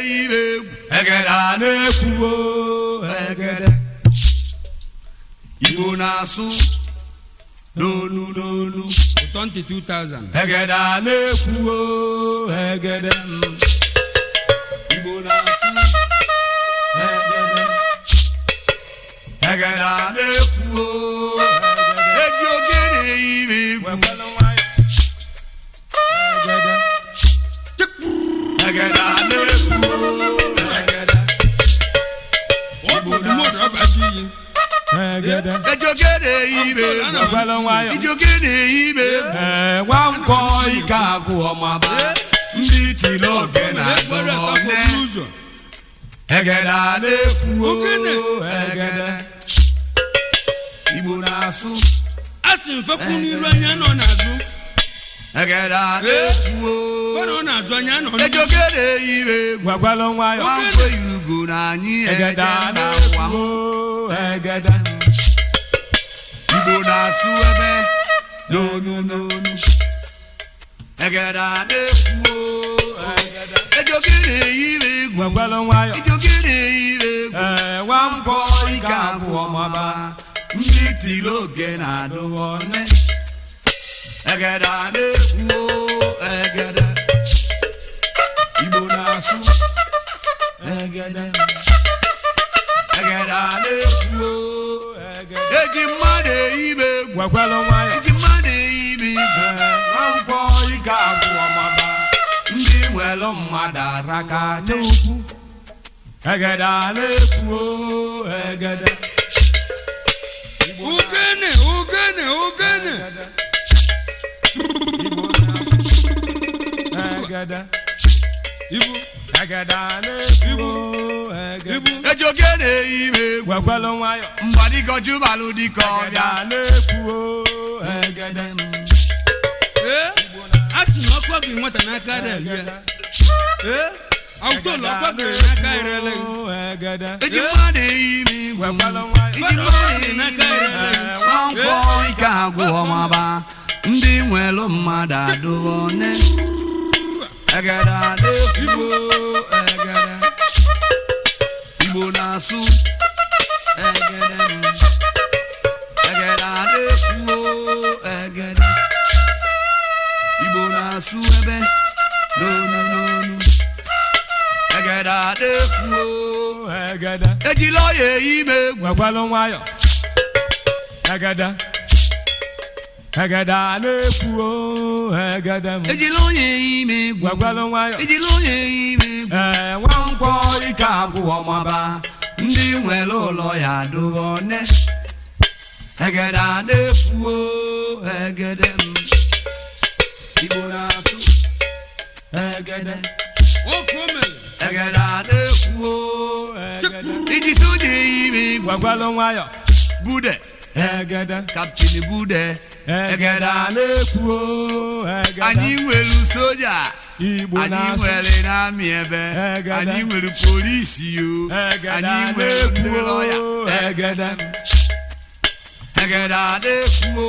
Ibe egwu egede a na-ekwuo egede Igbo na-asụ n'onu n'onu. Ụtọ ntị 2000. Egede a na-ekwuo egede Igbo na-asụ egede egede a na-ekwuo eji ogene ibe egwu egede a na-ekwuo egede. Ọ bụ mmadụ ọbaji iyi. Eji ogene ibe egwu iji ogene ibe egwu. Nwankwọ ike agwụ ọmaba ndị tiri oge na-agụ Ekwere atapụ one n'ụzọ. Egede a na-ekwu Ogene. Egede Igbo na-asụ. A sị mfekwu n'iru anya nọ n'azụ. Egede a na-ekwu. Fere ọ n'azụ anya nọ n'iru. Eji ogene ibe egwu. Nwankwọ irugo na anyị eje mba ụwa m. Igbo na-asụ ebe n'onu n'onu. Egede a na-ekwu egede. Eji ogene ibe egwu iji ogene ibe egwu. Nwankwọ ike agwụ ọmaba ndị tiri oge na-adụ one. Egede a na-ekwu egede. Igbo na-asụ egede. Egede a na-ekwu eji mmadụ eyibe egwu iji mmadụ eyibe egwu. Nwankwọ ike agwụ ọmaba ndị nwere mmadụ araka n'ukwu. Egede a na-ekwu egede. Ogene, ogene, ogene. Ibu, ibu, ibu. Eji ogene ibe egwu mgbadikojubalụ dịka ọbịa. Ee, a sị na ọkwa gị nwata n'aka reli ya. Ee, awụtolu ọkwa gị n'aka erele gị. Eji mmadụ eyibe egwu iji mmadụ eyibe egwu. Nwankwọ ike agwụ ọmaba ndị nwere mmadụ adụghọ one. Egede a na-ekwu egede. Igbo na-asụ egede. Egede a na-ekwu egede. Igbo na-asụ ebe n'onu n'onu. Egede a na-ekwu ejila ọya ime egwu. Egede egede a na-ekwu egede m. Ejila onye ime egwu. Gwagwalụ nwayọ. Ejila onye ime egwu. Ee, Nwankwọ ike agwụ ọmaba ndị nwere ụlọ ya adụghọ one. Egede a na-ekwu egede m. Igbo na-asụ egede. Ọkụ o mere. Egede a na-ekwu egede. iji soja ime egwu. Gwagwalụ nwayọ. Bude. Egede. Kaptịn bude. Egede a na-ekwu egede. Anyị nwere soja. Igbo Anyị na-asụ. nwere n'amị ebe. Egede. Anyị nwere polisi o. Egede Anyị a nwere ndị na-ekwu lọya. egede. Egede a na-ekwu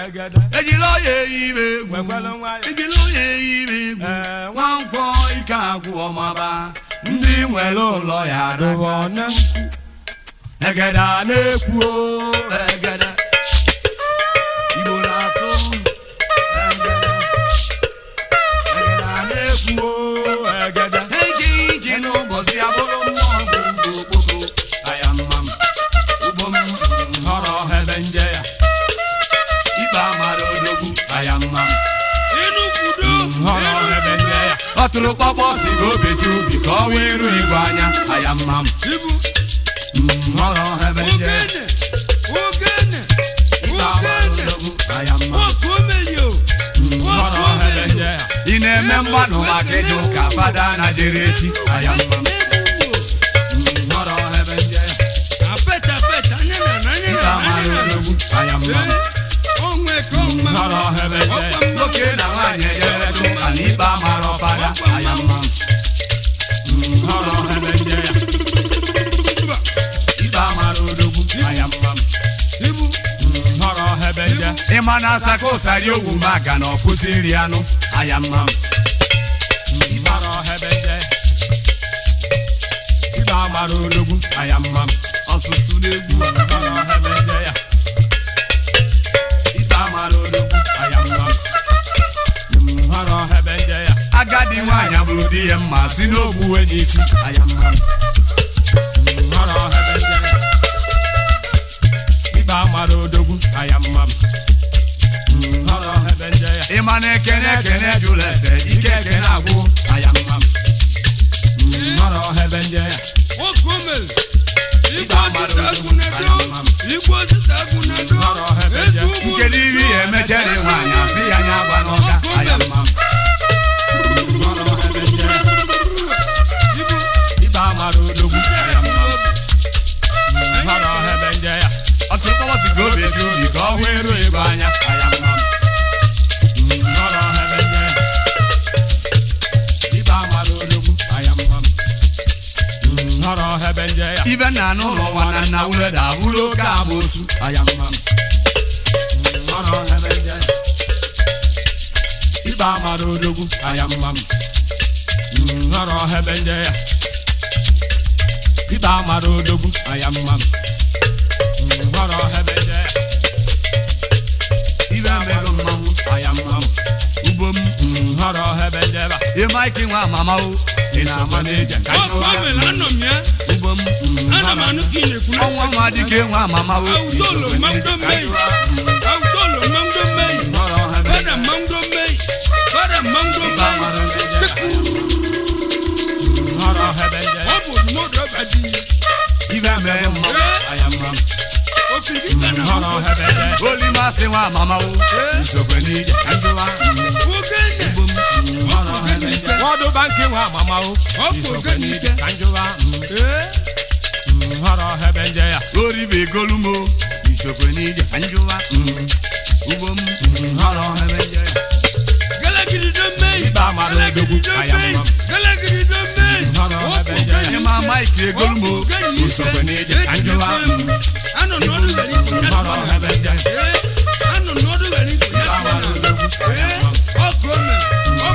Egede. ejila ọya ime egwu. Gwagwalụ nwayọ. Ejila onye ime egwu. Ee, Nwankwọ ike agwụ ọmaba ndị nwere ụlọ ya adụghọ adụghọ one. Egede a na-ekwu egede. Igbo na-asụ egede. Egede a na-ekwu Egede. eji ije n'ụbọchị abụrụ mmụọ bụ ugbo okpoko aya mma m ugbo m họrọ ebe nje ya ikpe amara odogwu aya mma m. Enukwudo, Họrọ ebe nje ya ọ tụrụ kpọkpọ si ka obechi ubi ka ọ wee iru igwe anya aya mma m. Ibu, Họrọ ebe nje ya ogene, ogene, ikpe amara ogene. odogwu aya mma m. Ọkụ o mere o. Ọkụ o Ebe mere nje ya. Ị na-eme mgbanụ maka ịjụ ka fada na jere echi aya mma m. Họrọ ebe nje ya. Apet, apet, anya na na anya Ikpe na amara anya na. odogwu aya mma m. Ee, onwe ka ọma. Họrọ ebe nje ya. Ọkwa mma. Nwoke na nwaanyị ejere ụka na ikpe amara ọfada aya mma m. Họrọ ebe nje ya. Ikpe amara odogwu aya mma m. Ibu, Họrọ ebe nje. Ịma na asaka ụsarị owu m aga na ọkwụsị iri anụ aya mma m. Họrọ ebe nje. Ikpe amara odogwu aya mma m. Ọsụsụ n'egwu. Nhọrọ ebe nje ya. Ikpe amara odogwu aya mma m. Nhọrọ ebe nje ya. Agadi nwaanyị abụrụ di ya mma si n'ogbu Ogbuwe n'isi aya mma m. Nhọrọ ebe nje ya. Ikpe amara odogwu aya mma m. Nhọrọ ebe nje ya. Ịma na ekene ekene jụrụ ese ike ekene agwụ. Aya mma m. Nhọrọ ebe nje ya. Nwoke o mere. Igwe osita agwụ na-edo. Igwe osita agwụ na-edo. Etu ụmụ Nkedu iri ya emechere nwaanyị asị ya nya agba n'ọka aya mma m. Nhọrọ ebe nje ya. Ibu Ikpe amara odogwu aya mma m. Nhọrọ ebe nje ya. Ọtụtụ obi etu ubi ka ọ hụ eru ego anya Aya mma m. Nhọrọ ebe nje ya. Ikpe amara odogwu aya mma m. Nhọrọ ebe nje ya. Ibe nna n'ụlọ nwa na nna wuleda abụrụ oke amoosu Aya mma m. Nhọrọ ebe nje ya. Ikpe amara odogwu aya mma m. Nhọrọ ebe nje ya. Ikpe amara odogwu aya mma m. Nhọrọ ebe nje ya. Ibe emego mmanwụ Aya mma m. Ugbo m. Nhọrọ ebe nje ya. Ịma ike nwa amama o ị na-ama n'ije ka Nwoke o mere anọ m ya. ugbo m. Ana m anụ ka ị na-ekwu. Ọnwa nwa dike nwa amama o. Awutolo mmanwụ mmei. Awutolo mmanwụ mmei. Nhọrọ ebe nje Fada ya. mmanwụ mmei. Fada mmanwụ Ikpe mmei. amara ebe nje ya. Nhọrọ ebe nje ya. Ọ bụ odumodu ọba dị. Ibe mee mmanwụ Aya mma m. Okirikiri ka na Nhọrọ ebe nje ya. Olimasị nwa amama o nsogbe n'ije ka njụwa. Ogene. Nhọrọ ebe nje ya. Wọdụ bankị nwa amama o. Ọ bụ Isokwe ogene n'ije ike. ka njụwa. Ee. Nhọrọ ebe nje ya. Oribe egolumo isokwe n'ije ka njụwa. Ugbo m. Nhọrọ ebe nje ya. Gẹ́lẹ́gìdì mmei. Ikpe amara odogwu Gẹ́lẹ́gìdì aya mmei. mma m. Gẹ́lẹ́gìdì mmei. Nhọrọ ebe nje ya. Ịma maịkị egolumo Isokwe n'ije ka njụwa. Anọ n'ọdụ ghara ikwu ya Nhọrọ ebe nje ya. Ee. Anọ n'ọdụ ghara ikwu ya Ikpe amara odogwu aya Ee. mma m. Ọkụ o mere.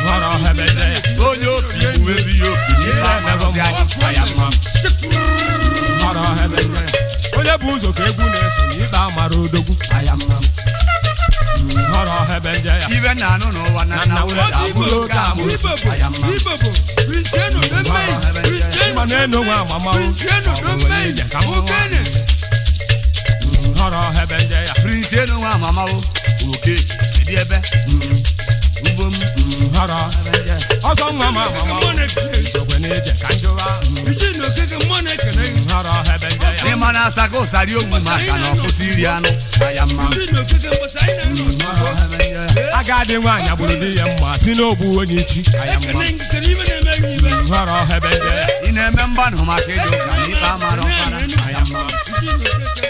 Nhọrọ ebe nje ya. Onye opi bụ ezi ya opi n'ife amarụzi anyị Aya mma m. Nhọrọ ebe nje ya. Onye bụ ụzọ ka egwu na-eso na ikpe amara odogwu aya mma m. Nhọrọ ebe nje ya. Ibe nna anụ n'ụwa na nna wuleda abụrụ oke amoosu Ibobo. Aya mma m. Ibobo. Kristiano do mmei. Kristiano Ịma na-eno nwa amama o. Kristiano do mmei. Ọ bụ ka m nwa. Ogene. Nhọrọ ebe nje ya. Prince enu nwa amama o oke dị ebe ugbo m. Nhọrọ ọsọ nwa m amama o. Mmụọ na-ekene. Isokwe n'ije ka njụwa. Isi na okeke mmụọ na-ekene gị. Nhọrọ ebe nje ya. Ịma na asaka ụsarị ogwu maka na ọ kwụsị iri anụ aya mma m. Isi na okeke mbọsị anyị na-anọ. Nhọrọ ebe nje ya. Agadi nwaanyị agbụrụ di ya mma si n'ogbu onye ichi aya mma m. Ekene gị kene ibe na-eme gị ibe. Nhọrọ ebe nje ya. Ị na-eme mgbanụ maka ịdị ụka na ikpe amara ọkpara Aya mma m. Isi na okeke.